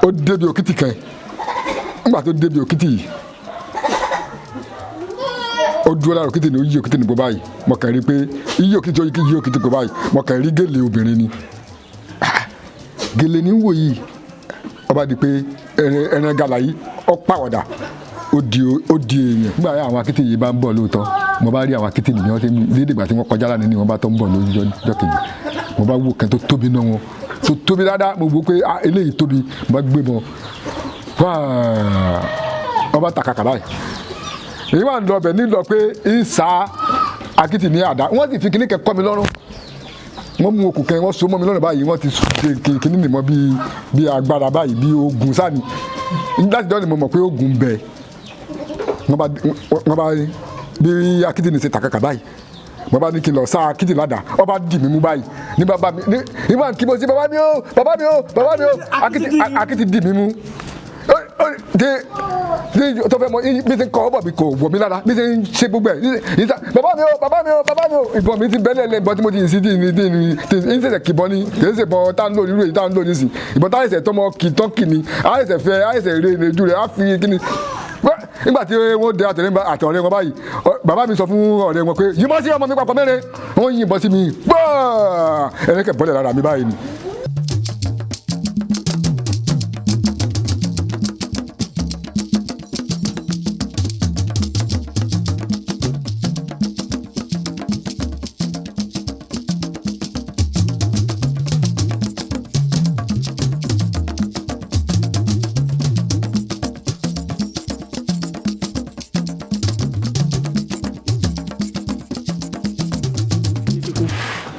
Ó débi òkìtì kan. Nígbà tó débi òkìtì yìí, ó dúró lára òkìtì ní, ó yí òkìtì ní bó báyìí. Mo kàn rí pé yí òkìtì, ó yí òkìtì bó báyìí, mo kàn rí gèlè obìnrin ni. Ah, gèlè ní wò yìí. Ó bá di pé ẹran gàlà yìí, ó pàwọ̀dà, ó di èèyàn. Nígbà yà àwọn akitì yìí bá ń bọ̀ lóòótọ́, mo bá rí àwọn akitì nìyẹn, wọ́n ti dédé ìgbà tí wọ́n kọjá lánàá ni wọ́n bá tó ń bọ̀ lójú ọjọ́ kejì. Mo bá wò kan tó tóbi náà, wọn tó tóbi dáadáa. Mo wò pé, ah, eléyìí tóbi. Mo bá gbé bọ̀ wáá, wọ́n bá tàkàkà báyìí. Èyí wà ń lọ bẹ̀ nílọ pé ń sa akitì ní àdá. Wọ́n sì fi kíní kẹ́ kọ́ mi lọ́rùn. Wọ́n mú okùn kẹ́, wọ́n so mọ́ mi lọ́rùn báyìí. Wọ́n ti ṣe kíní nìmọ̀ bíi agbára báyìí, bíi ogun sáni. Láti dọ́ ni mo mọ̀ pé ogun ń bẹ. Wọ́n bá bí akitì ní ṣe tàkàkà báyìí, wọ́n bá ní kí n lọ sá akitì ládàá. Wọ́n bá dì mí mú báyìí ní bàbá mi ní ìwà kí mo sí, "Bàbá mi o, bàbá mi o, bàbá mi o." Akitì dì mí mú tí tí tó fẹ́ mọ bí ti ń kọ́ ọ́ bọ̀ mi kò wọ̀ mí lára, bí ti ń ṣe gbogbo ẹ̀. "Bàbá mi o, bàbá mi o, bàbá mi o." Ìbọn mi ti bẹ́lẹ̀ lẹ́, ìbọn tí mo ti yìn sí tí ní tí ní tí ń ṣẹ̀ṣẹ̀ kìbọn ní. Kì í ṣe ìbọn tá ń lò nírú èyí tá ń lò nísìn. Ìbọn tá ẹ̀sẹ̀ tọmọ kì tán kì ní, á ẹ̀sẹ̀ fẹ́, á ẹ̀sẹ̀ rè ní ojú rẹ̀, á fi kíni. Nígbà tí wọ́n dé àtẹ̀lé àtọ̀rẹ́ wọn báyìí, bàbá mi sọ fún ọ̀rẹ́ wọn pé yìnbọn sí ọmọ mi papọ̀ mẹ́rin. Wọ́n yìnbọn sí mi gbọ́ọ̀, ẹ̀rẹ́kẹ̀ bọ́lẹ̀ lára mi báyìí ni.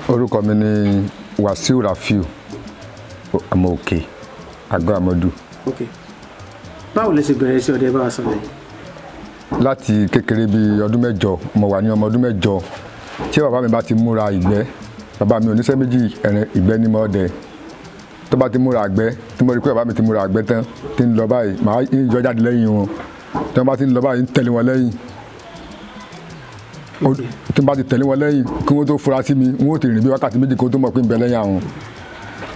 Orúkọ mi ni Wàsíù Rafiu, ọmọ òkè àgọ́ àmọ́dù. Ok, báwo lẹ ṣe bẹ̀rẹ̀ sí ọdẹ? Bá wa sọ̀rọ̀ yìí. Láti kékeré, bíi ọdún 8, mo wà ní ọmọ ọdún 8, tí bàbá mi bá ti múra ìgbẹ́. Bàbá mi ò níṣẹ́ méjì, ẹ̀rìn ìgbẹ́ ní mọ́ ọdẹ. Tó bá ti múra àgbẹ́, tí mo rí pé bàbá mi ti múra àgbẹ́ tán, tí ń lọ báyìí, màá ń yọ jáde lẹ́yìn wọn. Tí wọ́n bá ti ń lọ báyìí, ń tẹ̀lé wọn lẹ́yìn. Tí n bá ti tẹ̀lé wọn lẹ́yìn, kí wọ́n tó fura sí mi, wọ́n ó ti rìn bí wákàtí 2 kí wọ́n tó mọ̀ pé ń bẹ lẹ́yìn àwọn.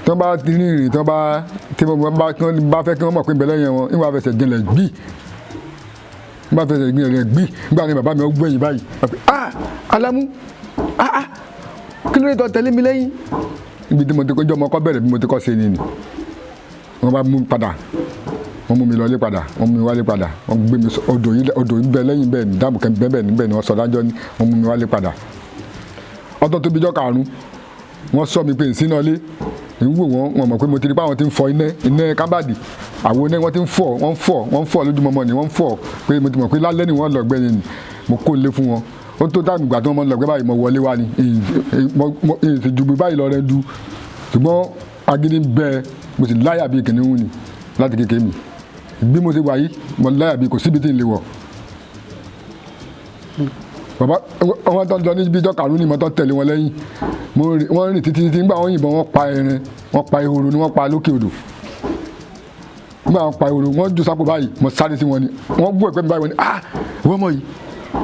Tí wọ́n bá ti ní ìrìn, tí wọ́n bá tí wọ́n bá tí wọ́n bá fẹ́ kí wọ́n mọ̀ pé ń bẹ lẹ́yìn wọn, ìwà fẹsẹ̀ jinlẹ̀ gbì, n bá fẹsẹ̀ jinlẹ̀ gbì. Nígbà ní bàbá mi ó gbẹ̀yìn báyìí, wọ́n pe, "Ah, Alamu, ah ah, kí ló dé tó tẹ̀lé mi lẹ́yìn?" Ibi tí mo ti kọjọ́ ọmọ kọ́ bẹ̀rẹ̀, bí mo ti kọ́ ṣe ni wọ́n bá mú padà, wọ́n mú mi lọlé padà, wọ́n mú mi wálé padà. Wọ́n gbé mi odò yìí, odò yìí bẹ lẹ́yìn bẹ́ẹ̀ ní dáàmú kẹ́ bẹ́ẹ̀ níbẹ̀ ni wọ́n sọ dájọ́ ní. Wọ́n mú mi wálé padà. Ọdún tó bí jọ́ karùn-ún, wọ́n sọ mi pé ń sínú ọlé ń wò wọ́n. Wọ́n mọ̀ pé mo ti rí pé àwọn ti ń fọ iná, iná kábàdì, àwo iná wọ́n ti ń fọ, wọ́n ń fọ, wọ́n ń fọ lójúmọmọ ni wọ́n ń fọ, pé mo ti mọ̀ pé lálẹ́ ni wọ́n lọ gbẹ́ ni. Mo kó lé fún wọn. Ó tó táìmù ìgbà tí wọ́n mọ̀ ń lọ gbẹ́ báyìí, mo wọlé wá ni ìyìn ju báyìí lọ rẹ du. Ṣùgbọ́n agídí ń bẹ, mo sì láyà bíi kìnìún ni láti kékeré mi. Bí mo ṣe wà yìí, mo láyà bíi kò síbi tí ń lè wọ̀. Bàbá wọn tó ń lọ níbi ìjọ karùn-ún ni mo tó tẹ̀lé wọn lẹ́yìn. Wọ́n rìn títí títí. Nígbà wọ́n yìnbọn, wọ́n pa ẹran, wọ́n pa ehoro ni wọ́n pa lókè odò. Nígbà wọ́n pa ehoro, wọ́n ju sápò báyìí. Mo sáré sí wọn ni wọ́n gbọ́ ẹ̀pẹ́ mi báyìí. Wọ́n ní, "Ah, ìwọ ọmọ yìí,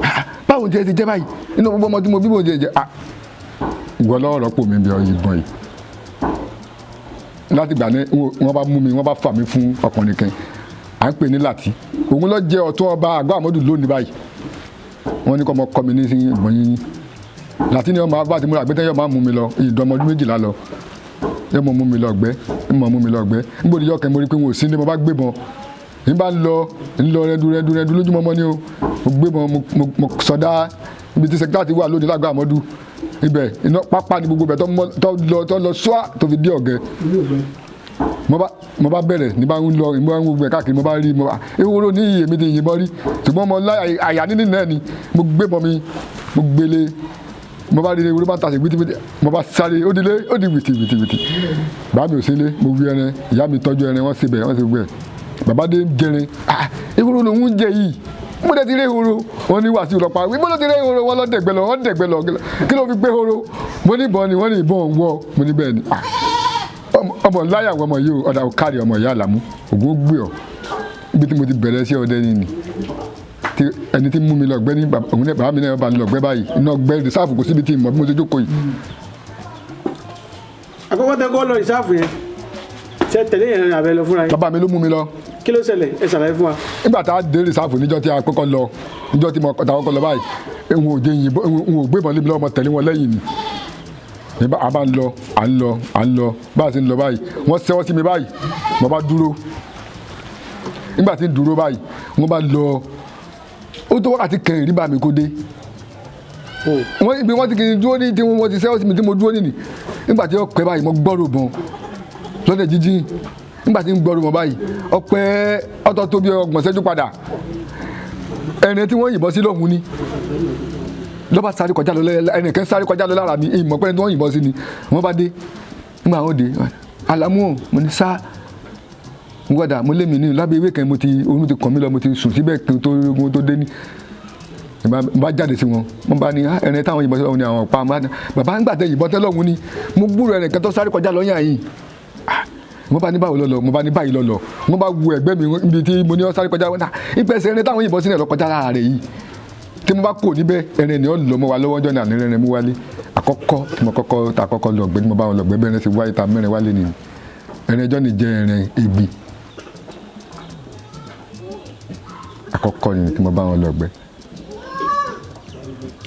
ah, báwo jẹ́ ti jẹ́ báyìí inú gbogbo ọmọ tí mo bí bò jẹ́ jẹ́? Ah, ìwọ lọ́wọ́ rọ́pò mi bí ìbọn yìí." Láti gbà ní wọ́n bá mú mi, wọ́n bá fà mí fún ọkùnrin kan à ń pè ní Láti. Òun ló jẹ́ ọ̀tún ọba àgọ́ àmọ́dù lónìí báyìí. Wọ́n ní kọ́ ọmọ kọ́ mi ní sí ìbọn yín. Láti ní ọmọ bá ti múra àgbẹ̀tẹ́ yóò máa mú mi lọ ìdánmọ ọdún 12 lọ, yóò mọ mú mi lọ gbẹ́, yóò mọ mú mi lọ gbẹ́. Níbo ni yọkẹ́ mo rí pé wọn ò sí ní, mo bá gbébọn ní bá ń lọ, ń lọ rẹ́dú rẹ́dú rẹ́dú lójúmọmọ ni o. Mo gbébọn, mo sọdá ibi tí sẹkítàtì wà lónìí lágọ̀ọ́ àmọ́dù. Ibẹ̀ iná pápá ni gbogbo ibẹ̀ tó lọ sọ́à tó fi dé ọ̀gẹ́. Mo bá bẹ̀rẹ̀ ní bá ń lọ, ní bá ń gbẹ káàkiri. Mo bá rí mo bá ehoro ní iye mi ti yìnbọn rí, ṣùgbọ́n mo láyà àyà níní náà ni. Mo gbébọn mi, mo gbélé, mo bá rí ehoro bá tasẹ̀ gbítí. Mo bá sáré, ó dilé, ó di wìtì wìtì wìtì. Bàbá mi ò sílé. Mo wí ẹran, ìyá mi tọ́jú ẹran, wọ́n ṣe bẹ̀, wọ́n ṣe gbẹ. Bàbá dé ń jẹrin, "Ah, ehoro lòún jẹ yìí. Mo dẹ̀ ti rí ehoro." Wọ́n ní Wàsíù lọ pa. Mo ló ti rí ehoro? Wọ́n lọ dẹ̀gbẹ́ lọ, wọ́n dẹ̀gbẹ́ lọ. "Kí ló fi gbé ehoro?" Mo ní ìbọn ni. Wọ́n ní ìbọn wọ́. Mo ní bẹ́ẹ̀ ni. Ah, ọmọ láyà àwọn ọmọ yìí o. Ọ̀dà kárí ọmọ ìyá àlàmú ògùn ó gbé ọ. Ibi tí mo ti bẹ̀rẹ̀ sí ọdẹ ni tí ẹni tí mú mi lọ gbẹ́ ní òun náà, bàbá mi náà bá mi lọ gbẹ́ báyìí, iná gbẹ́ rìsáàfù, kò síbi tí mo bí mo ti jókòó yìí. Àkọ́kọ́ tẹ́ kọ́ lọ rìsáàfù yẹn, Ṣé tẹ̀lé yẹn àbẹ lọ fúnra yín? Bàbá mi ló mú mi lọ. Kí ló ṣẹlẹ̀? Ẹ ṣàlàyé fún wa. Nígbà tá a dé rìsáàfù níjọ́ tí a kọ́kọ́ lọ, níjọ́ tí mo ta kọ́kọ́ lọ báyìí, n ò jẹ́ yìnbọn, n ò gbébọn lébi lọ́wọ́, mo tẹ̀lé wọn lẹ́yìn ni. Nígbà a bá ń lọ, à ń lọ, à ń lọ, bá a ti ń lọ báyìí, wọ́n ṣẹ́wọ́ sí mi báyìí, mo bá dúró. Nígbà tí ń dúró báyìí, wọ́n bá lọ, ó tó wákàtí kẹrin rí bá mi kó dé. Wọ́n ibi wọ́n ti kì í dúró ní tí wọ́n ti ṣẹ́wọ́ sí mi tí mo dúró nìní. Nígbà tí ó pẹ́ báyìí, mo gbọ́rò bọ̀n lọ́dẹ̀ jíjí. Nígbà tí ń gbọ́rò bọ̀n báyìí, ọpẹ́ ọtọ́ tó bí 30 ṣẹ́jú padà. Ẹni tí wọ́n yìnbọn sí lọ́hùn ni lọ́ba sáré kọjá lọ, ẹnìkan sáré kọjá lọ lára mi, ìmọ̀ pé ẹni tí wọ́n yìnbọn sí ni. Wọ́n bá dé, nígbà wọn dé, Àlàmú ò, mo ní sá gbọ́dà, mo lé mi ní lábẹ́ ewé kan, mo ti oorun ti kàn mí lọ, mo ti sùn síbẹ̀ kí n tó ogun tó dé ní. Mo bá jáde sí wọn, mo bá ní ẹni táwọn yìnbọn sí lọ́hùn ni àwọn pa. Bàbá ń gbà tẹ yìnbọn tẹ́ lọ́hùn ni, mo gbúrò ẹnìkan tó sáré kọjá lọ́yàn yìí. Mo bá ní báwo lọ lọ, mo bá ní báyìí lọ lọ. Mo bá wo ẹ̀gbẹ́ mi níbi tí mo ní ọ sáré kọjá wọn, ìpèsè ẹni táwọn yìnbọn sílẹ̀ lọ kọjá lára rẹ̀ yìí. Tí mo bá kò níbẹ̀, ẹni ni ó lọ mọ́ wa lọ́wọ́ ọjọ́ náà ní rẹ́rìn mú wálé. Àkọ́kọ́ tí mo kọ́kọ́ ta kọ́kọ́ lọ gbé, tí mo bá wọn lọ gbé, bẹ́ẹ̀ ti wáyé ta mẹ́rin wálé ni. Ẹni ẹjọ́ ni jẹ́ ẹrin egbin. Àkọ́kọ́ ni tí mo bá wọn lọ gbé.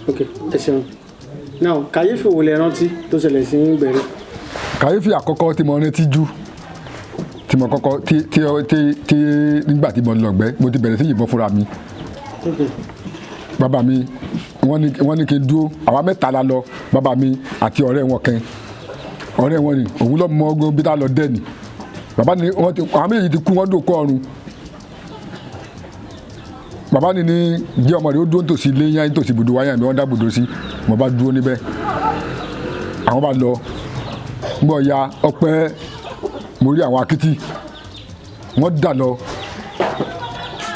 Ok, ẹ ṣeun. Now, kàyéfì wo lẹ rántí tó ṣẹlẹ̀ sí Ìgbẹ̀rẹ̀? Kàyéfì àkọ́kọ́ tí mo rántí jù, tí mo kọ́kọ́ tí tí tí nígbà tí mo lọ gbẹ́, mo ti bẹ̀rẹ̀ sí yìnbọn fúnra mi. Bàbá mi wọ́n ní kí n dúró, àwa mẹ́ta la lọ, bàbá mi àti ọ̀rẹ́ wọn kan. Ọ̀rẹ́ wọn ni òun ló mọ ọgbọ́n bí tá lọ dẹ́ ni. Bàbá ni wọ́n ti, àwọn méjì ti kú, wọ́n dòkó ọ̀run. Bàbá ni ní jẹ́ ọmọ rẹ̀ ó dúró nítòsí ilé yẹn, nítòsí ibùdó wáyà mi, wọ́n dá ibùdó sí, mo bá dúró níbẹ̀. Àwọn bá lọ, ngbọ̀ ya ọpẹ́, mo rí àwọn akitì, wọ́n dà lọ,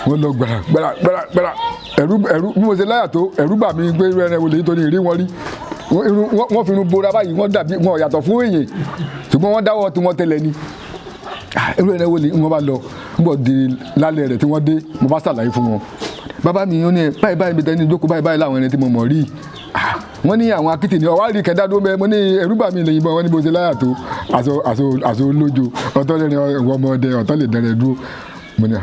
wọ́n lọ gbàrà gbàrà gbàrà gbàrà. Ẹ̀rù ẹ̀rù bí mo ṣe láyà tó, ẹ̀rù bà mí pé irú ẹran wo lèyí tó ní ìrí wọn rí. Wọ́n fi irun bora báyìí, wọ́n dàbí wọn yàtọ̀ fún èyàn, ṣùgbọ́n wọ́n dáwọ́ tí wọ́n tẹ́lẹ̀ ni. Irú ẹran wo lèyí, wọ́n bá lọ, ngbọ̀ di lálẹ́ rẹ̀ tí wọ́n dé, mo bá ṣàlàyé fún wọn. Bàbá mi ó ní báyìí báyìí mi tẹ́ni jókòó báyìí báyìí láwọn ẹni tí mo mọ̀ rí. Wọ́n ní àwọn akitì ni ọ̀wá rí kẹ̀dá dó mẹ́, mo ní ẹ̀rù bà mí lè yìnbọn, wọ́n ní bó ṣe láyà tó, aṣọ olójo, ọ̀tọ̀ lẹ́rìn ọ̀wọ́ ọmọdé, ọ̀tọ̀ lè dẹrẹ dúró. Mo ní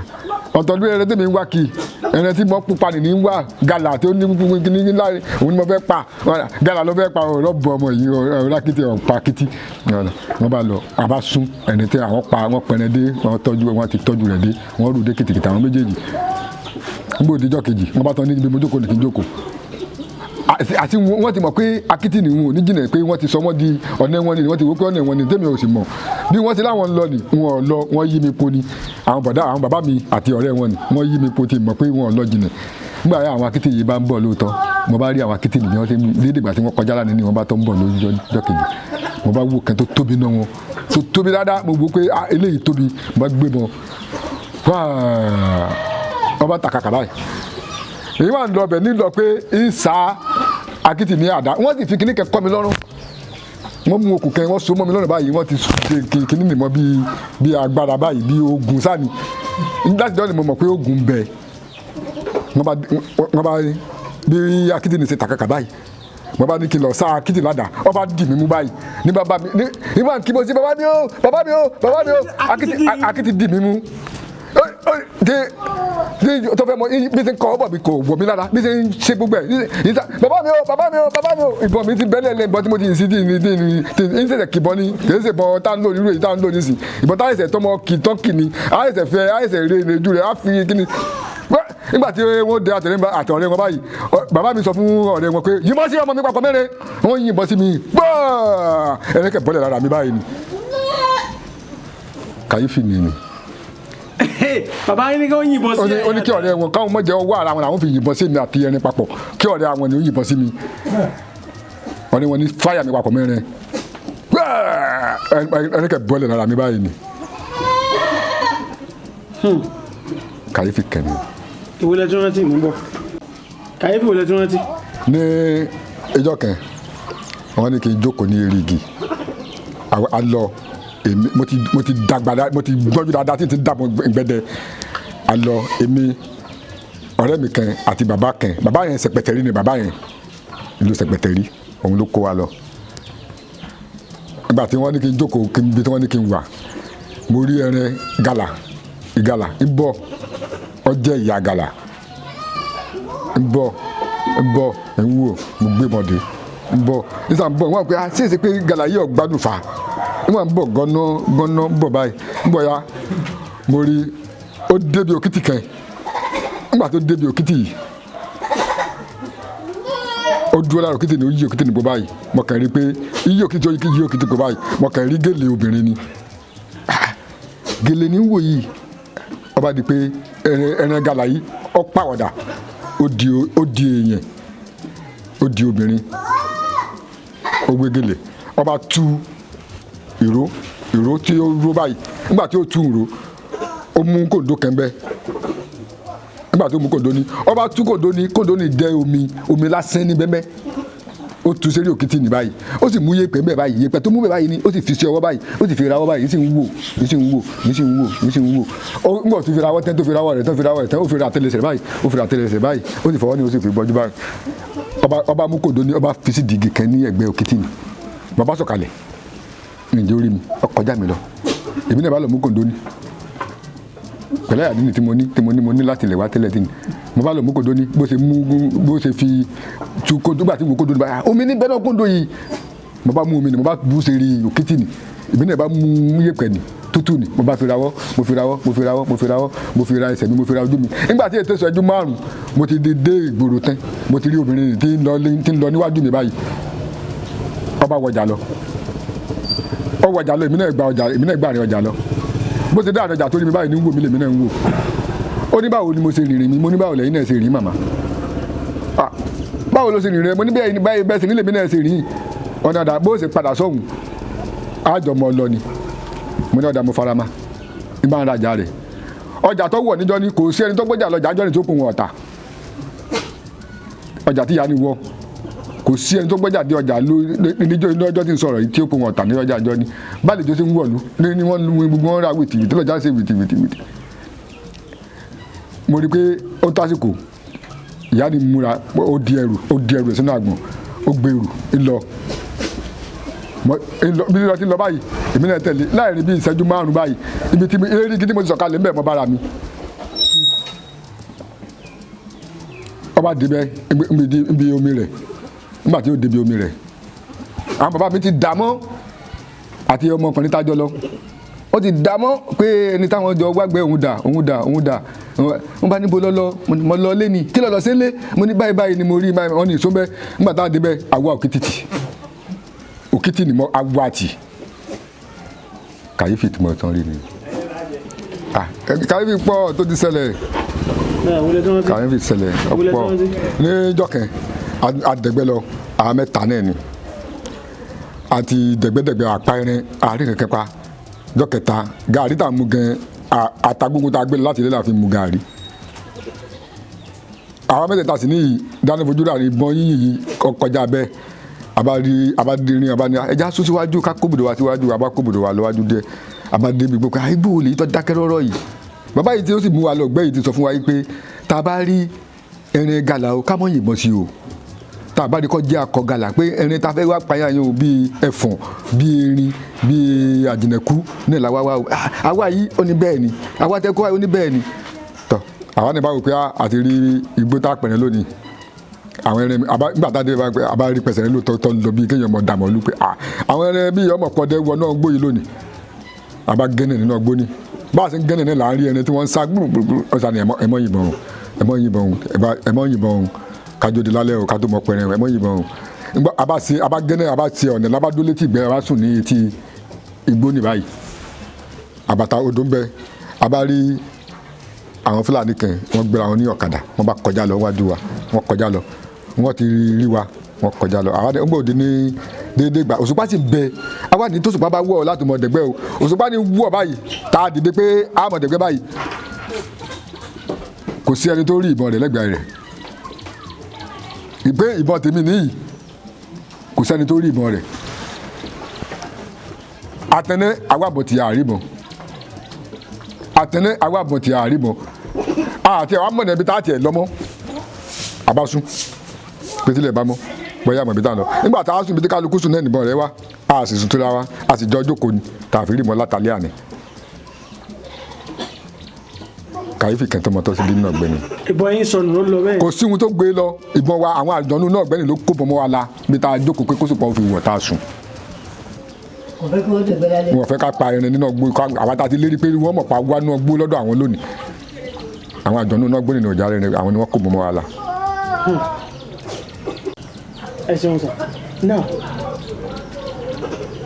ọ̀tọ̀ lórí ẹrẹ tèmi ń wá kí, ẹrẹ tí mo pupa nì ní ń wá, gàlà tí ó ní ní láàrin, òun ni mo fẹ́ pa, gàlà ló fẹ́ pa, ọ̀rọ̀ bọ ọmọ yìí, ọ̀rọ̀ akitì ọ̀pá akitì. Wọ́n bá lọ, a bá sún ẹni tí àwọn pa, wọ́n pẹrẹ dé, wọ́n tọ́jú, wọ́n ti tọ́jú rẹ̀ dé, wọ́n rù dé kìtìkìtì àwọn méjèèjì. Nígbà òdìjọ́ kejì, wọ́n bá tán ní ibi mo jókòó ní kí n jókòó. Àti wọ́n ti mọ̀ pé akitì ni wọn ò ní jìnnà, pé wọ́n ti sọ wọ́n di ọ̀nà wọn ni, wọ́n ti wò pé ọ̀nà wọn ni, tèmi ò sì mọ̀. Bí wọ́n ti láwọn ń lọ ni, wọn ò lọ, wọ́n yí mi po ni. Àwọn bọ̀dá, àwọn bàbá mi àti ọ̀rẹ́ wọn ni, wọ́n yí mi po ti mọ̀ pé wọn ò lọ jìnnà. Nígbà yẹn àwọn akitì yìí bá ń bọ̀ lóòótọ́, mo bá rí àwọn akitì nìyẹn, wọ́n ti dédé ìgbà tí wọ́n kọjá lánàá ni wọ́n bá tó ń bọ̀ lójọ́ kejì. Mo bá wò kan tó tóbi náà wọn, tó tóbi dáadáa, mo wò pé eléyìí tóbi, mo bá gbé bọ̀. Wọ́n bá tàkàkà báyìí. Èyí wà ń lọ bẹ̀ nílọ pé ń sa akitì ní àdá, wọ́n sì fi kinní kan kọ́ mi lọ́rùn. Wọ́n mú okùn kan, wọ́n so mọ́ mi lọ́rùn báyìí, wọ́n ti ṣe kinní nìmọ̀ bí agbára báyìí, bí ogun sáni. Láti dọ́ ni mo mọ̀ pé ogun ń bẹ. Wọ́n bá bí akitì ní ṣe tàkàkà báyìí. Wọ́n bá ní kí n lọ sá akitì ládàá, wọ́n bá dì mí mú báyìí. Ní bàbá mi, ní bá ń kí mo sí bàbá mi ó, bàbá mi ó, bàbá mi ó, akitì dì mí mú. Tó fẹ́ mọ bí ṣe ń kọ́ ọ̀bọ̀ mi kò wọ̀ mí lára, bí ṣe ń ṣe gbogbo ẹ̀. Bàbá mi o, bàbá mi o, bàbá mi o, ìbọn mi ti bẹ́lẹ̀ lẹ́, ìbọn tí mo ti sí ti ní ti ní ti ń ṣẹ̀ṣẹ̀ kìbọn ni, kì í ṣe ìbọn tá ń lò nírú èyí tá ń lò nísìn. Ìbọn tá àìsẹ̀ tọmọ kì tán kì ni, àìsẹ̀ fẹ́, àìsẹ̀ rè ní ojú rẹ̀, á fi kíni. Nígbà tí wọ́n dé àtọ̀rẹ́ wọn báyìí, bàbá mi sọ fún ọ̀rẹ́ wọn pé yìnbọn sí ọmọ mi papọ̀ mẹ́rin, wọ́n yìnbọn sí mi, gbọ́ọ̀ ẹ̀rẹ́kẹ̀ bọ́lẹ̀ lára mi báyìí ni. Kàyéfì mi ni. Bàbá yín ní kí wọ́n yìnbọn sí ẹ. Ó ní kí ọ̀rẹ́ wọn káwọn mọ̀jẹ̀ ọwọ́ ara wọn làwọn fi yìnbọn sí mi àti ẹrin papọ̀, kí ọ̀rẹ́ àwọn ni ó yìnbọn sí mi. Ọ̀rẹ́ wọn ní fáyà mi papọ̀ mẹ́rin, ẹni kẹ bọ́ọ̀lù lára mi báyìí ni. Kàyéfì kẹ́mi. Ìwé lẹ tún rántí mú bọ̀. Kàyéfì ìwé lẹ tún rántí. Ní ìjọ kan, wọ́n ní kí n jókòó ní eré igi. A lọ, èmi mo ti dàgbà, mo ti gbọ́njú dáadáa tí n ti dàbọ̀ gbẹdẹ. A lọ, èmi ọ̀rẹ́ mi kan àti bàbá kan, bàbá yẹn Sẹ̀pẹ̀tẹ̀rí ni bàbá yẹn, ìlú Sẹ̀pẹ̀tẹ̀rí, òun ló kó wa lọ. Nígbà tí wọ́n ní kí n jókòó, kí n bí tí wọ́n ní kí n wà, Mo rí ẹran gàlà ìgàlà ń bọ̀, ó jẹ́ ìyá gàlà ń bọ̀ ń bọ̀ ń wò, mo gbé bọ̀dé ń bọ̀ nísà ń bọ̀ wọ́n pé ah ṣé èsì pé gàlà yìí ò gbádùn fà, wọ́n ń bọ̀ gọ́nà gọ́nà ń bọ̀ báyìí ń bọ̀ ya. Mo rí ó débi òkìtì kan. Nígbà tó débi òkìtì yìí, ó dúró lára òkìtì ní, ó yí òkìtì ní bó báyìí. Mo kàn rí pé yí òkìtì, ó yí òkìtì bó báyìí, mo kàn rí gèlè obìnrin ni. Ah, gèlè ní wò yìí. Ó bá di pé ẹran gàlà yìí ó pàwọ̀dà, ó di èèyàn, ó di obìnrin, ó gbé gèlè, ó bá tú ìró, ìró tí ó ró báyìí. Nígbà tí ó tú ìró, ó mú kòńdó kẹ́ńbẹ́. Nígbà tó mú kòńdó ní, ó bá tú kòńdó ní, kòńdó ní jẹ́ omi, omi lásán ní bẹ́mẹ́. Ó tú sérí òkìtì ní báyìí, ó sì mú yẹ̀pẹ̀ ńbẹ̀ báyìí, yẹ̀pẹ̀ tó mú bẹ̀ báyìí ni ó sì fi sí ọwọ́ báyìí, ó sì fi ra ọwọ́ báyìí, ó sì ń wò, ó sì ń wò, ó sì ń wò, ó sì ń wò. Ó ńgbà tó fi ra ọwọ́ tán, tó fi ra ọwọ́ rẹ̀ tán, fi ra ọwọ́ rẹ̀ tán, ó fi ra àtẹlẹsẹ̀ báyìí, ó fi ra àtẹlẹsẹ̀ báyìí, ó sì fọwọ́ ní, ó sì fi bọ́jú báyìí. Ọba mú kòńdó ní, ọba fi sí dìgì kan ní ẹ̀gbẹ́ òkìtì ní. Bàbá sọ̀kalẹ̀, ǹjẹ́ orí mi, ó kọjá mi lọ. Èmi náà bá lọ mú kòńdó ní pẹ̀lẹ́ àdínì tí mo ní, tí mo ní, mo ní láti lè wá tẹ́lẹ̀ tí ni mo bá lọ mú kòńdó ní. Bó ṣe mú, bó ṣe fi tu kòńdó, gbà tí mo kòńdó ní báyìí, omi ní bẹ́ẹ̀ náà kòńdó yìí, mo bá mú omi ni, mo bá bú ṣe rí òkìtì ni. Èmi náà bá mú yẹ̀pẹ̀ ni tútù ni, mo bá fi rawọ́, mo fi rawọ́, mo fi rawọ́, mo fi rawọ́, mo fi ra ẹsẹ̀ mi, mo fi ra ojú mi. Nígbà tí ètò ìṣẹ́jú 5, mo ti dé ìgboro tán, mo ti rí obìnrin tí ń lọ níwájú mi báyìí. Ó bá wọjà lọ, ó wọjà lọ, èmi náà gba ọjà, èmi náà gba àárín ọjà lọ. Bó ṣe dá àárín ọjà tó rí mi báyìí ní wò mí, lèmi náà ń wò. Ó ní báwo ni mo ṣe rìnrìn mi? Mo ní báwo lẹ́yìn náà ṣe rìn màmá? Báwo ló ṣe rìnrìn rẹ? Mo ní bẹ́ẹ̀ báyìí bẹ́ẹ̀ sì ní lèmi náà ṣe rìn. Ọ̀nà ọ̀dà bó ṣe padà sóhun àjọmọ̀ lọ ni. Mo ní ọ̀dà, mo fara ma ní bá ń rajà rẹ̀. Ọjà tó wọ̀ níjọ́ ni kò sí ẹni tó gbọ́jà lọ́jà àjọ ni tó kún wọn ọ̀tà. Ọjà tí ìyá ni wọ, kò sí ẹni tó gbọ́jà dé ọjà níjọ́ lọ́jọ́ tí ń sọ̀rọ̀ yìí tí ó kún wọn ọ̀tà ní ọjà àjọ ni. Báyìí tó ṣe ń wọ̀lú ní wọ́n lu gbogbo wọn ra wìtìwìtì lọ́jà ṣe wìtìwìtì. Mo rí i pé ó tásìkò, ìyá ni múra, ó di ẹrù, ó di ẹrù sínú àgbọ̀n, ó gbé ẹrù ńlọ bí lọ ti lọ báyìí, èmi náà tẹ̀lé. Láìrí bí ìṣẹ́jú 5 báyìí, ibi tí eré gidi mo ti sọ̀kalẹ̀ ńbẹ̀ mọ́ bára mi. Ọba débẹ̀ níbi omi rẹ̀. Nígbà tí ó débi omi rẹ̀, àwọn bàbá mi ti dààmú àti ọmọkùnrin tájọ lọ, ó ti dààmú pé ẹni táwọn jọ wágbé òun dà, òun dà, òun dà. Wọ́n bá níbo lọ́lọ́, mo lọ lé ni, kí lọ́lọ́ sí lé? Mo ní báyìí báyìí ni mo rí wọ́n ní ìsóbẹ́. Nígbà tá a débẹ̀, àwa òkìtì tì, òkìtì ni mo awo àti kàyéfì tí mo tán rí ni. Kàyéfì pọ̀ tó ti ṣẹlẹ̀, kàyéfì ṣẹlẹ̀ ọ̀pọ̀ níjọ́ kan. Àdẹ̀gbẹ́ lọ, àwọn mẹ́ta náà ni àti dẹ̀gbẹ́dẹ̀gbẹ́ àpá irin àárín kẹ̀kẹ́ pa. Jọ́ kẹta, gàrí tá a mú gan, àtàgbógun tá a gbé lọ láti ilé la fi mú gàrí. Àwọn mẹ́tẹ̀ẹ̀ta sì ní ìdánilójú rà ní ìbọn yíyí yìí kọjá bẹ́ẹ̀. Abari abadirin abani ẹja sún síwájú ká kóbodò wa síwájú, abá kóbodò wa lọ́wájú díẹ̀, abadébi gbogbo àìgbò olè tó dákẹ́ rọ́rọ́ yìí. Bàbá yìí tí ó sì mú wa lọ gbẹ́ yìí ti sọ fún wa yìí pé tá a bá rí ẹran gàlà o, ká mọ́ yìnbọn sí o. Tá a bá rí kọ́ jẹ́ akọ gàlà, pé ẹran tá a fẹ́ wá payá yẹn o, bíi ẹ̀fọ̀n, bíi erin, bíi àjìnàkú ní ìlà wá wá o. Àwa yìí ó ní bẹ́ẹ̀ ni, àwa tẹ́ kó wa ó ní bẹ́ẹ̀ ni. Tọ́ àwa ní báwo pé a ti rí igbó tá a pẹ̀rẹ̀ lónìí. Àwọn ẹran nígbà tá a dé bá pé a bá rí pẹ̀sẹ̀ lóòótọ́ tó lọ bí kéèyàn mọ̀ dààmú olú pé àwọn ẹran bí ọmọ pọ̀dẹ wọ náà gbó yìí lónìí. A bá gẹ́nẹ̀ nínú ọgbó ni, bá a ṣe ń gẹ́nẹ̀ náà là ń rí ẹran tí wọ́n ń sá gbúrúgbúrú. Ọ̀sán ni ẹ̀mọ́ yìnbọn o, ẹ̀mọ́ yìnbọn o, ẹ̀mọ́ yìnbọn o, kájọ di lálẹ́ o, ká tó mọ pẹ̀rẹ̀ o, ẹ̀mọ́ yìnbọn o. A bá ṣe, a bá gẹ́nẹ̀, a bá ṣe ọ̀nà lábá dó létí ìgbẹ́, a bá sùn ní etí igbó ní báyìí. Àbàtà odò ń bẹ, a bá rí àwọn Fúlàní kan, wọ́n gbéra wọn ní ọ̀kadà, wọ́n bá kọjá lọ wájú wa, wọ́n kọjá lọ, wọ́n ti rí wa, wọ́n kọjá lọ. Àwọn ọmọ òde ní déédéé gbà, òṣùpá sì ń bẹ. Àwa ní tó òṣùpá bá wọ̀ láti mọ̀ dẹ̀gbẹ́ o, òṣùpá ní wọ̀ báyìí, tá a dìde pé a mọ̀ dẹ̀gbẹ́ báyìí. Kò sí ẹni tó rí ìbọn rẹ̀ lẹ́gbẹ̀ẹ́ rẹ̀. Ìpè ìbọn tèmi nìyí, kò sẹ́ni tó rí ìbọn rẹ̀. Àtẹnẹ́ àwa bọ̀ tí a rí ìbọn. Àtẹnẹ́ àwa bọ̀ tí a rí ìbọn. Àti àwọn mọ̀nà ibi tá a tiẹ̀ lọ́mọ́. Àbá sún pétílẹ̀ bá mọ́ bóyá àmọ̀ ibi tá a lọ. Nígbà tá a sùn ibi tí kálukú sùn náà nìbọn rẹ̀ wá, a sì sùn tóra wa, a sì jọ jókòó ni tá a fi rí ìbọn látàlẹ́ àná. Kàyéfì kan tó mọ tó sí nínú ọ̀gbẹ́ni. Ìbọn yín sọnù ló lọ bẹ́ẹ̀. Kò sí ohun tó gbé lọ. Ìbọn wa, àwọn àjọ̀nú náà ọ̀gbẹ́ni ló kó bọ́mọ́ wa la bí tá a jókòó pé kó sì pọ̀ fi wọ̀ tá a sùn. Kò fẹ́ kí wọ́n dẹ̀gbẹ́ lálẹ́. Wọn fẹ́ ká pa irin nínú ọgbó àwọn tá a ti lérí pé wọ́n mọ̀ pa wá nínú ọgbó lọ́dọ̀ àwọn lónìí. Àwọn àjọ̀nú náà gbóni ní ọjà rẹ̀, àwọn ni wọ́n kó bọ́mọ́ wa la. Ẹ ṣeun sir. Now,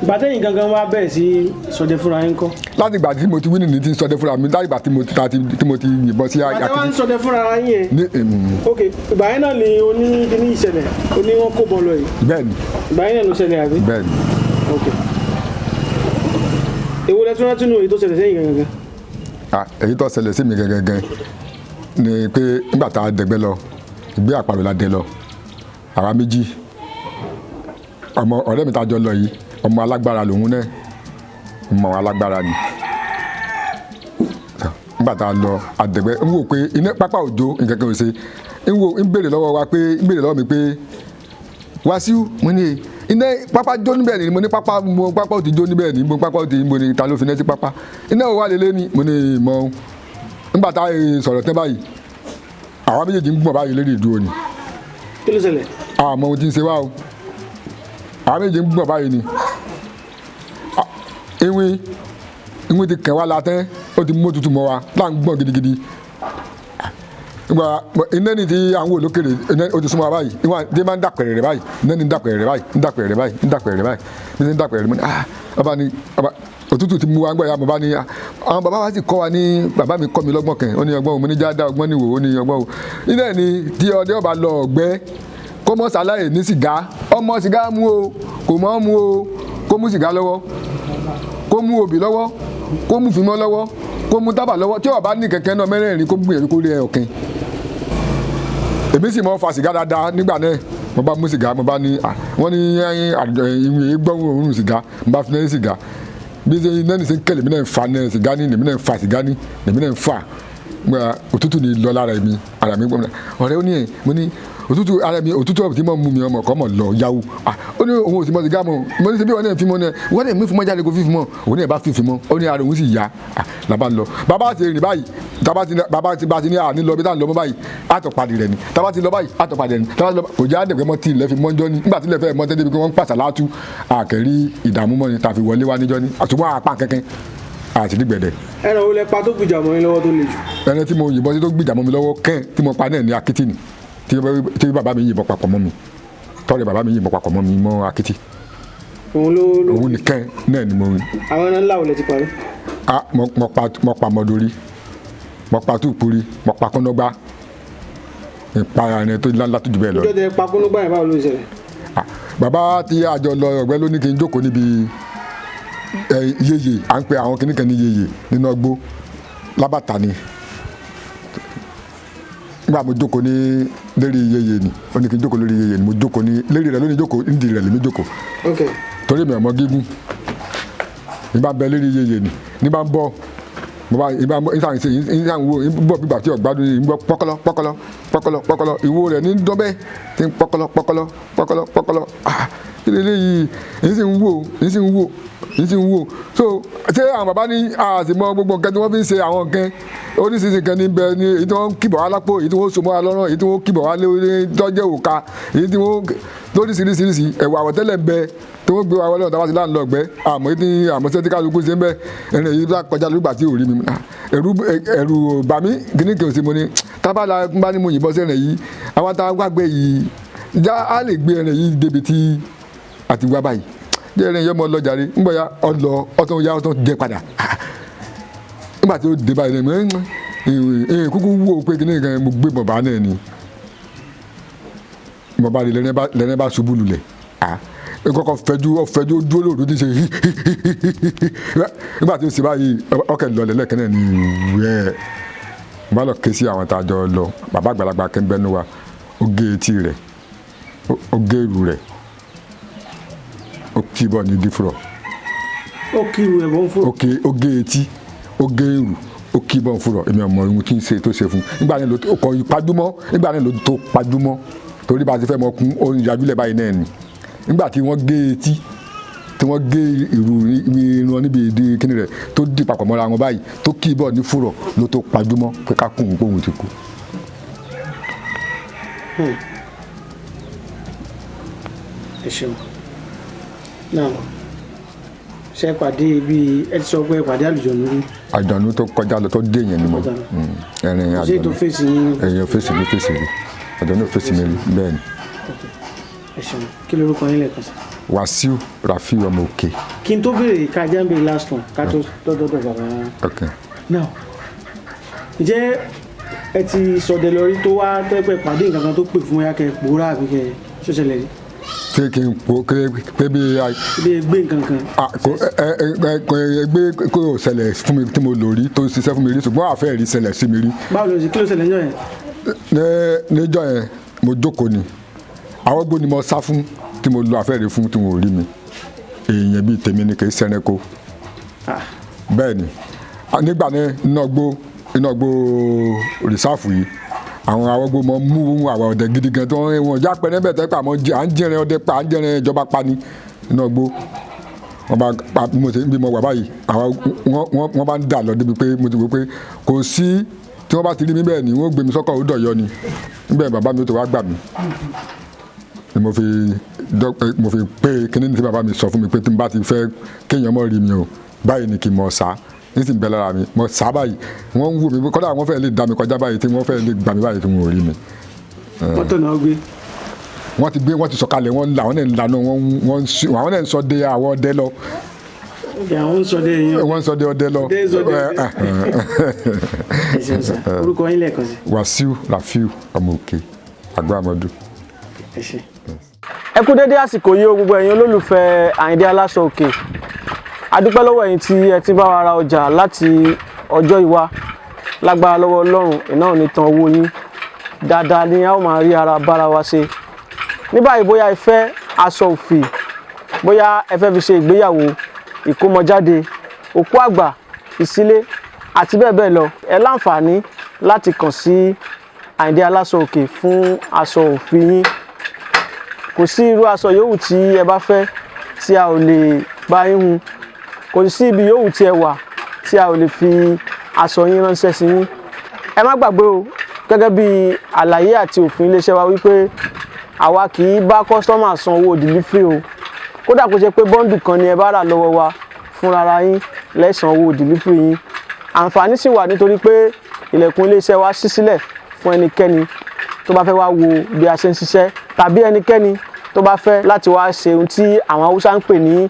ìgbà tẹ́yìn gangan wá bẹ̀rẹ̀ sí ṣọdẹ fúnra yín kọ́? Láti ìgbà tí mo ti wí nìyí tí ń ṣọdẹ fúnra mi, láti ìgbà tí mo ti ta tí mo ti yìnbọn sí Ìgbà tẹ́ wá ń ṣọdẹ fúnra yín yẹn. Ní Ok, ìgbà yẹn náà ni oní kíní ìṣẹ̀lẹ̀ oní wọn kó bọ́ lọ yìí? Bẹ́ẹ̀ ni. Ìgbà yẹn náà ló ṣẹlẹ̀, àbí? Bẹ́ẹ̀ ni. Ok, èwo lẹ tún rántí nù èyí tó ṣẹlẹ̀ sẹ́yìn gangan? Ah, èyí tó ṣẹlẹ̀ sí mi gangan ni pé nígbà tá a dẹ̀gbẹ́ lọ, ìgbé àparò la dẹ lọ, àwa méjì. Ọmọ ọ̀rẹ́ mi tá a jọ lọ yìí, ọmọ alágbára lòun náà, ọmọ alágbára ni. Nígbà tá a lọ àdẹ̀gbẹ́, ń wò pé iná pápá òjò nǹkan kan ò ṣe, ń wò ń béèrè lọ́wọ́ wa pé, ń béèrè lọ́wọ́ mi pé, "Wàsíù," mo ní, "iná pápá jó níbẹ̀ ni." Mo ní, "Pápá mo pápá ò ti jó níbẹ̀ ni." Mo pápá ò ti, mo ní, "Ta ló fi iná sí pápá? Iná ò wà lélẹ́ ni." Mo ní ìmọ̀. Nígbà tá a sọ̀rọ̀ tẹ́ báyìí, àwa méjèèjì ń gbọ̀n báyìí lérí ìdúró ni. Kí ló ṣẹlẹ̀? Àmọ́ ohun tí ń ṣe wá o, àwa méjèèjì ń gbọ̀n báyìí ni. Ìwìn ìwìn ti kàn wá la tẹ́, ó ti mú òtútù mọ́ wa là ń gbọ̀n gidigidi. Gba iná ní ti àwọn olókèrè, iná ó ti súnmọ́ wa báyìí. Ìwọ̀n tí máa ń dàpẹ̀rẹ̀ rẹ̀ báyìí, iná ní ń dàpẹ̀rẹ̀ rẹ̀ báyìí, ń dàpẹ̀rẹ̀ rẹ̀ báyìí, ń dàpẹ̀rẹ̀ rẹ̀ báyìí, bí ti ń dàpẹ̀rẹ̀ rẹ̀. Mo ní, ah, ọba ni ọba, òtútù ti mú wa gbọ́ ya. Mo bá ní, ah, àwọn bàbá wa sì kọ́ wa ní, bàbá mi kọ́ mi lọ́gbọ́n kan. Ó ní ọgbọ́n o. Mo ní já dá ọgbọ́n níwò. Ó ní ọgbọ́n o. Iná ní tí ọdẹ ọba lọ ọgbẹ́, kó mọ́ sàlàyé ní sìgá, ọmọ sìgá mú o, kò mọ́ mú o, kó mú sìgá lọ́wọ́, kó mú obì lọ́wọ́, kó mú fìmọ́ lọ́wọ́, kó mú tábà lọ́wọ́. Tí ó bá ní kẹ̀kẹ́ náà mẹ́rẹ̀ẹ̀rin, kó gbìyànjú kó rí ẹ ọ̀kìn. Èmi sì mọ́ fa sìgá dáadáa nígbà náà. Mo bá mú sìgá, mo bá ní à, wọ́n ní ẹyin àjọ ìwé gbọ́n òórùn sìgá. Mo bá fi náà sìgá, bí ṣe iná ní ṣe ń kẹ́lẹ̀, èmi náà ń fa náà sìgá ní, èmi náà ń fa sìgá ní, èmi náà ń fa. Gba òtútù ní lọ lára mi, ara mi gbọ́n. Ọ̀rẹ́, ó ní ẹ̀, mo ní òtútù ara mi, òtútù ọ̀bì tí mo mú mi, ọmọ kọ́ mọ̀ lọ yahoo. Ah, ó ní òun ò sì mọ sìgá mọ́. Mo ní ṣe bí wọn náà fi mọ́ náà, wọ́n náà mú fún mọ́ jáde, kó fífi mọ́. Òun náà bá fífi mọ́, ó ní ara òun sì yá. Ah, làbá ń lọ, bàbá ti rìn báyìí, tàbá ti bàbá ti bá ti ní àní lọ bí táà ń lọ mọ́ báyìí, àtọ̀padì rẹ̀ ni. Tàbá ti lọ báyìí, àtọ̀padì rẹ̀ ni. Tàbá ti lọ, kò jẹ́ àdẹ̀gbẹ́ mọ́ tí ilẹ̀ fi mọ́jọ́ ni. Nígbà tí ilẹ̀ fẹ́ mọ́ tẹ́lẹ̀ bí wọ́n ń pàṣà látú àkẹ́rí ìdààmú mọ́ ni tàfi wọlé wá níjọ́ ni àtúmọ̀ àpá kẹ́kẹ́ àti nígbẹ̀dẹ̀. Ẹran wo lẹ pa tó gbìjà mọ́ yín lọ́wọ́ tó le jù? Ẹni tí mo yìnbọn sí tó gbìjà mọ́ mi lọ́wọ́ kẹ́ tí mo pa náà ní akitì ni, tí bàbá mi yìnbọn papọ̀ mọ́ mi, tọ́lẹ̀ bàbá mi yìnbọn papọ̀ mọ́ mi mọ́ akitì. Òun ló Òun nìkan náà ni mo rí. Àwọn ẹran ńlá wo lẹ ti parí? Ah, mo pa mọ́dórí, mo pa túpúrí, mo pa kọ́nọ́gbá, ìpa ẹni tó ńlá tó jù bẹ́ẹ̀ lọ. Ìjọ tẹ pa kúnúgbà yẹn, báwo ló ṣẹlẹ̀? Ah, bàbá tí àjọ lọ ọ̀gbẹ́ ló ní kí n jókòó níbi ẹ, yeye. À ń pe àwọn kìnnìkan ní yeye nínú ọgbó lábàtà ni. Nígbà mo jókòó ní lérí yeye ni, ó ní kí n jókòó lórí yeye ni. Mo jókòó ní lérí rẹ̀ lónìí, jókòó nídìí rẹ̀ lèmi jókòó, torí mi ò mọ gígùn. Ní bá ń bẹ lérí yeye ni, ní bá ń bọ̀, mo bá ìbá ń bọ̀, ìsàn ṣe ìsàn wo ń bọ̀ bígbà tí ọ̀gbádùn yìí ń bọ̀, pọ́kọ́lọ́ pọ́kọ́lọ́ pọ́kọ́lọ́ pọ́kọ́lọ́, ìwo rẹ̀ ní dọ́bẹ́ tí ń pọ́kọ́lọ́ pọ́kọ́lọ́ pọ́kọ́lọ́ pọ́kọ́lọ́. Ah, kí leléyìí? Ń sì ń wò, ń sì ń wò, ń sì ń wò. So ṣé àwọn bàbá ní àtìmọ́ gbogbo nǹkan tí wọ́n fi ń ṣe àwọn nǹkan oríṣiríṣi nǹkan ní bẹ ní èyí tí wọ́n kìbọ̀ wá lápò, èyí tí wọ́n so mọ́ wa lọ́rùn, èyí tí wọ́n kìbọ̀ wá lórí tọ́jẹ́ òka, èyí tí wọ́n lóríṣiríṣiríṣi ẹ̀wà àwọ̀tẹ́lẹ̀ ń bẹ tí wọ́n gbé wa wọlé ọ̀tá wá sí láǹlọ́ ọ̀gbẹ́. Àmọ́ èyí tí àmọ́ sẹ́tí kálukú ṣe ń bẹ ẹ̀rìn èyí bá kọjá lógbà tí ò rí mi, ẹ̀rù ẹ̀rù bà mí. Kíní kì í ṣe mo ní tábàlà bá ní mo yìnbọn sẹ́rìn yìí, àwọn tá a wá gbé yìí já á lè gbé ẹ̀rìn yìí débi tí àti wá báyìí jẹ́ ẹ̀rìn yìí ọmọ ọlọ́jàre ń bọ̀ ya ọlọ ọtún ya ọtún jẹ padà. Nígbà tí ó dé báyìí ní ẹ̀ kúkú wò pé kíní kan mo gbé bọ̀bá náà ni bọ̀bá rẹ̀ lẹ́rìn bá ṣubú lulẹ̀. Kọ́kọ́ fẹjú ọfẹjú dúró lóòdù tí ń ṣe hí hí hí hí hí. Nígbà tí ó ṣe báyìí, ọkẹ́ lọlẹ̀ lẹ́ẹ̀kan náà ni wẹ́ẹ̀ bá lọ ké sí àwọn tá a jọ lọ. Bàbá àgbàlagbà kẹ́ńbẹ́nu wa, ó gé etí rẹ̀, ó gé ìrù rẹ̀, ó kí bọ́ ní dífúrọ̀. Ó kí irú ẹ̀bọ̀n fún. Ó gé etí, ó gé ìrù, ó kí bọ́ fúrọ̀. Èmi ọmọ ohun tí ń ṣe tó ṣe fún nígbà yẹn ló tó kọ ìpajúmọ́, nígbà yẹn ló tó pajúmọ́, torí bá a ti fẹ́ mọ kún ó ń yajúlẹ̀ báyìí náà ni. Nígbà tí wọ́n gé etí Tí wọ́n gé ìrù irun níbi ìdí kíní rẹ̀ tó dì papọ̀ mọ́ra wọn báyìí, tó kì í bọ̀ ní fúrọ̀ ló tó pajúmọ́ pé ká kún un pé òun ti kú. Ẹ ṣeun. Now, ṣe pàdé bíi ẹ ti sọ pé ẹ pàdé àlùjọ̀nnú rí? Àjọ̀nú tó kọjá lọ tó dé yẹn ni mo Kọjá lọ. Ẹrin Ṣé ètò àjọ̀nú fèsì yín? Ẹ̀yìn fèsì mi, fèsì rí, àjọ̀nú fèsì mi rí, bẹ́ẹ̀ ni. Ẹ ṣeun. Kí lorúkọ yín lẹ́ẹ̀kan sí? Wàsíù Rafiu ọmọ òkè. Kí n tó béèrè, ká jẹ́ ń béèrè last one ká tó dọ́dọ́dọ̀ bàbá. Ok. Now, ǹjẹ́ ẹ ti sọdẹ lọ rí tó wá tẹ́pẹ́ pàdé nǹkan kan tó pè fún ya kẹ pòórá àbí kẹ ṣọ́ṣẹlẹ̀ rí? Ṣé kí n po pé bí Bí gbé nǹkan kan. Kò ẹ ẹ ẹ kò ẹgbẹ́ kò ṣẹlẹ̀ fún mi tí mo lò rí tó ṣiṣẹ́ fún mi rí, ṣùgbọ́n àfẹ́ rí ṣẹlẹ̀ sí mi rí. Báwo ló ṣe, kí ló ṣẹlẹ̀ níjọ́ yẹn? Níjọ́ yẹn mo jókòó ni, àwọn gbó ni mo sá fún tí mo lo àfẹ́ rí fún tí mo rí mi. Èèyàn bíi tèmi ni, kì í ṣẹranko. Bẹ́ẹ̀ ni. Nígbà náà iná gbó rìsáàfù yìí, àwọn awọ́gbó mọ mú àwọn ọdẹ gidi gan tí wọ́n já pẹ́ níbẹ̀ tẹ́ pé àmọ́ à ń jẹrin ọdẹ pa, à ń jẹrin ìjọba pa ni iná gbó. Wọ́n bá pa bí mo ṣe bí mo wà báyìí, àwọn wọ́n bá ń dà lọ débi pé mo ti wò pé kò sí tí wọ́n bá ti rí mi bẹ́ẹ̀ ni wọ́n gbé mi sọ́kọ̀, ó dọ̀yọ́ ni níbẹ̀ bàbá mi tó wá gbà mí ni mo fi pé kíní ní tí bàbá mi sọ fún mi pé tí n bá ti fẹ́ kéèyàn mọ̀ rí mi o, báyìí ni kì í mọ̀ sá nísìnyí bẹ́ẹ̀ lára mi mọ̀ sá báyìí. Wọ́n ń wò mí kọ́dà, wọ́n fẹ́ lè dá mi kọjá báyìí tí wọ́n fẹ́ lè gbà mí báyìí tí wọ́n ò rí mi. Mọ́tò náà gbé. Wọ́n ti gbé, wọ́n ti sọ̀kalẹ̀, wọ́n là wọ́n náà ń lànà wọ́n ń àwọn náà ń sọ de àwọn ọdẹ lọ. Ok, àwọn ń sọdẹ yẹn. Wọ́n ń sọ de ọdẹ lọ. Ọdẹ ń sọdẹ ọdẹ. Ẹ ṣeun sá. Orúkọ yín lẹ́ẹ̀kan sí? Wàsíù Rafiu ọmọ òkè àgbàmọdù. Ẹ ṣé. Ẹ kú dédé àsìkò yìí o, gbogbo ẹ̀yin olólùfẹ́ Àyìndé Aláṣọ Òkè. A dúpẹ́ lọ́wọ́ ẹ̀yin tí ẹ ti bá wa ra ọjà láti ọjọ́ ìwá. Lágbára lọ́wọ́ Ọlọ́run, iná ò ní tan owó yín. Dáadáa ni a ó máa rí ara bára wa ṣe. Ní báyìí, bóyá ẹ fẹ́ aṣọ òfì, bóyá ẹ fẹ́ fi ṣe ìgbéyàwó, ìkómọjáde, òkú àgbà, ìsílé àti bẹ́ẹ̀ bẹ́ẹ̀ lọ, ẹ láǹfààní láti kàn sí Àyìndé Aláṣọ Òkè fún aṣọ òfì yín. Kò sí irú aṣọ yòówù tí ẹ bá fẹ́ tí a ò lè bá yín hun. Kò sí ibi yòówù tí ẹ wà tí a ò lè fi aṣọ yín ránṣẹ́ sí yín. Ẹ má gbàgbé o, gẹ́gẹ́ bí àlàyé àti òfin iléeṣẹ́ wa wípé àwa kì í bá customer san owó delivery o. Kódà kó ṣe pé bundle kan ni ẹ bá rà lọ́wọ́ wa, fúnra yín lẹ́sàn owó delivery yín. Àǹfààní sì wà nítorí pé ilẹ̀kùn iléeṣẹ́ wa ṣí sílẹ̀ fún ẹnikẹ́ni tó bá fẹ́ wá wo bí a ṣe ń ṣiṣẹ́, tàbí ẹnikẹ́ni tó bá fẹ́ láti wá ṣe ohun tí àwọn Haúsá ń pè ní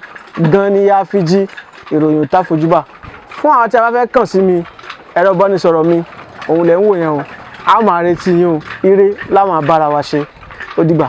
gan ní yáfíjí. Ìròyìn ò tá fojúbà. Fún àwọn tí a bá fẹ́ kàn sí mi, ẹ̀rọ ìbánisọ̀rọ̀ mi òun lẹ̀ ń wò yẹn o. A máa retí yín o. Ire láwọn abára wa ṣe. Ó dìgbà.